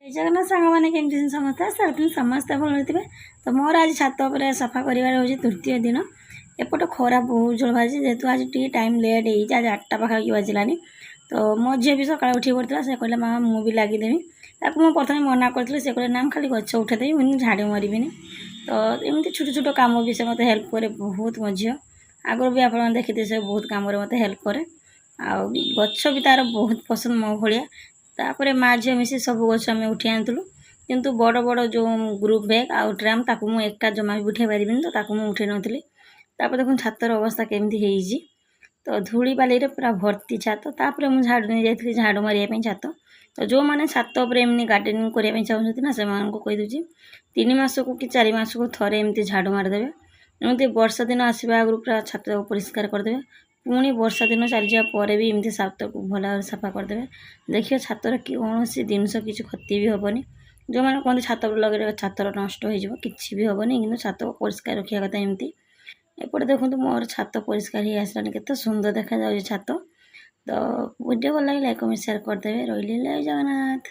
ଜଗନ୍ନାଥ ସାଙ୍ଗମାନେ, କେମିତି ଅଛନ୍ତି ସମସ୍ତେ? ଆଶା କରୁଥିଲି ସମସ୍ତେ ଭଲ ଥିବେ। ତ ମୋର ଆଜି ଛାତ ଉପରେ ସଫା କରିବାର ହେଉଛି ତୃତୀୟ ଦିନ। ଏପଟେ ଖରା ବହୁତ ଜୋର ବାଜିଛି। ଯେହେତୁ ଆଜି ଟିକେ ଟାଇମ୍ ଲେଟ୍ ହେଇଛି, ଆଜି 8ଟା ପାଖାପାଖି ବାଜିଲାନି। ତ ମୋ ଝିଅ ବି ସକାଳେ ଉଠି ପଡ଼ିଥିଲା। ସେ କହିଲା, "ମାମା, ମୁଁ ବି ଲାଗିଦେବି।" ତାକୁ ମୁଁ ପ୍ରଥମେ ମନା କରିଥିଲି। ସେ କହିଲେ, "ନା, ମୁଁ ଖାଲି ଗଛ ଉଠେଇଦେବି, ମୁଁ ଝାଡ଼ୁ ମାରିବିନି।" ତ ଏମିତି ଛୋଟ ଛୋଟ କାମ ବି ସେ ମୋତେ ହେଲ୍ପ କରେ ବହୁତ। ମୋ ଝିଅ ଆଗରୁ ବି ଆପଣମାନେ ଦେଖିଥିବେ, ସେ ବହୁତ କାମରେ ମୋତେ ହେଲ୍ପ କରେ। ଆଉ ଗଛ ବି ତା'ର ବହୁତ ପସନ୍ଦ ମୋ ଭଳିଆ। ତାପରେ ମା ଝିଅ ମିଶି ସବୁ ଗଛ ଆମେ ଉଠେଇ ଆଣିଥିଲୁ। କିନ୍ତୁ ବଡ଼ ବଡ଼ ଯେଉଁ ଗ୍ରୋ ବ୍ୟାଗ୍ ଆଉ ଡ୍ରମ୍, ତାକୁ ମୁଁ ଏକା ଜମା ବି ଉଠେଇ ପାରିବିନି, ତ ତାକୁ ମୁଁ ଉଠେଇ ନଥିଲି। ତାପରେ ଦେଖନ୍ତୁ ଛାତର ଅବସ୍ଥା କେମିତି ହେଇଛି। ତ ଧୂଳି ବାଲିରେ ପୁରା ଭର୍ତ୍ତି ଛାତ। ତାପରେ ମୁଁ ଝାଡ଼ୁ ନେଇ ଯାଇଥିଲି ଝାଡ଼ୁ ମାରିବା ପାଇଁ ଛାତ। ତ ଯେଉଁମାନେ ଛାତ ଉପରେ ଏମିତି ଗାର୍ଡ଼େନିଂ କରିବା ପାଇଁ ଚାହୁଁଛନ୍ତି ନା, ସେମାନଙ୍କୁ କହିଦେଉଛି, 3 ମାସକୁ କି 4 ମାସକୁ ଥରେ ଏମିତି ଝାଡ଼ୁ ମାରିଦେବେ। ଏମିତି ବର୍ଷା ଦିନ ଆସିବା ଆଗରୁ ପୁରା ଛାତକୁ ପରିଷ୍କାର କରିଦେବେ। ପୁଣି ବର୍ଷା ଦିନ ଚାଲିଯିବା ପରେ ବି ଏମିତି ଛାତକୁ ଭଲ ଭାବରେ ସଫା କରିଦେବେ। ଦେଖିବେ, ଛାତର କୌଣସି ଜିନିଷ କିଛି କ୍ଷତି ବି ହେବନି। ଯେଉଁମାନେ କୁହନ୍ତି ଛାତ ଉପରେ ଲଗେଇଲେ ଛାତର ନଷ୍ଟ ହେଇଯିବ, କିଛି ବି ହେବନି। କିନ୍ତୁ ଛାତକୁ ପରିଷ୍କାର ରଖିବା କଥା ଏମିତି। ଏପଟେ ଦେଖନ୍ତୁ, ମୋର ଛାତ ପରିଷ୍କାର ହେଇ ଆସିଲାଣି। କେତେ ସୁନ୍ଦର ଦେଖାଯାଉଛି ଛାତ। ତ ଭିଡ଼ିଓ ଭଲ ଲାଗିଲେ ଲାଇକ୍, କମେଣ୍ଟ, ସେୟାର କରିଦେବେ। ରହିଲି, ଜୟ ଜଗନ୍ନାଥ।